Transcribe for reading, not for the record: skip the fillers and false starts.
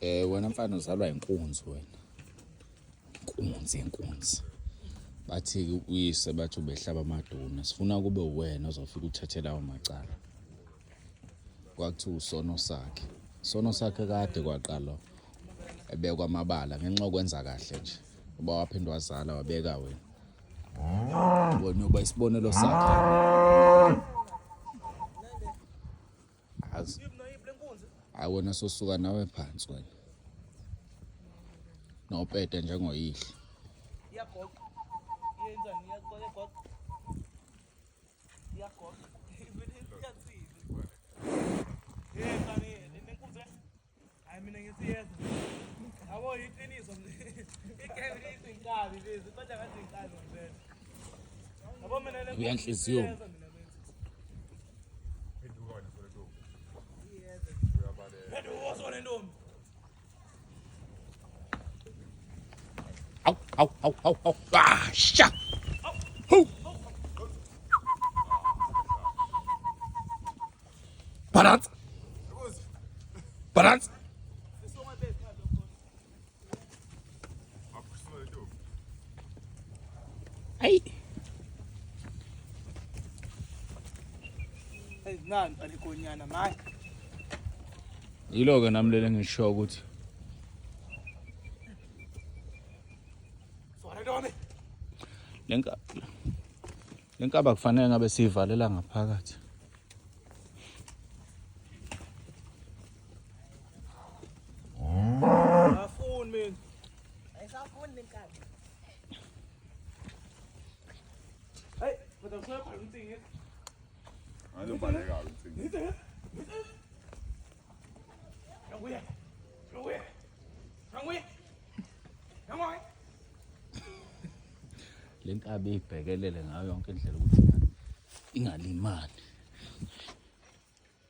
Wena mfana uzalwa inkunzi wena. Inkunzi inkunzi. Bathi uyise bathi ubehlaba amaduna. Sifuna kube uwena ozofika uthethe lawo macala. Kwakuthiwa usono sakhe. Sono sakhe kade kwaqala ebekwa amabala ngenxa yokwenza kahle nje. Uba waphinde wazala wabeka wena. Wena uba isibonelo sakhe. Azi. Hayi wena sosuka nawe phansi wena. Nopete njengoyihlo. Iyagoqa. Iyenzani? Iyagoqa. Iyagoqa. Ivele iyathini. Hayi mina ngithi yeza. Yabo iqiniso nje. Igame izinkabi lezi kodwa ngathi inkabi ngempela. Yabo mina le Uyanhliziyo. iyeza mina benzi. Phenduka sona ntombi. Awu awu awu awu awu. Ah sha. Hu. Balance. Balance. Ayi. Ezinani alikonyana manje. Yilo ke nami lele ngisho ukuthi Sona ntombi. lenka lenkaba kufanele ngabe siyivalela ngaphakathi. Afuni mina. Ayisafuni lenkabi. Hey, kodwa kusebhala umcingi. Azobaleka umcingi. Nanguye. Nanguye. Nanguye. Nanguye. Lenkabi ibhekelele ngayo yonke indlela ukuthi ingalimali.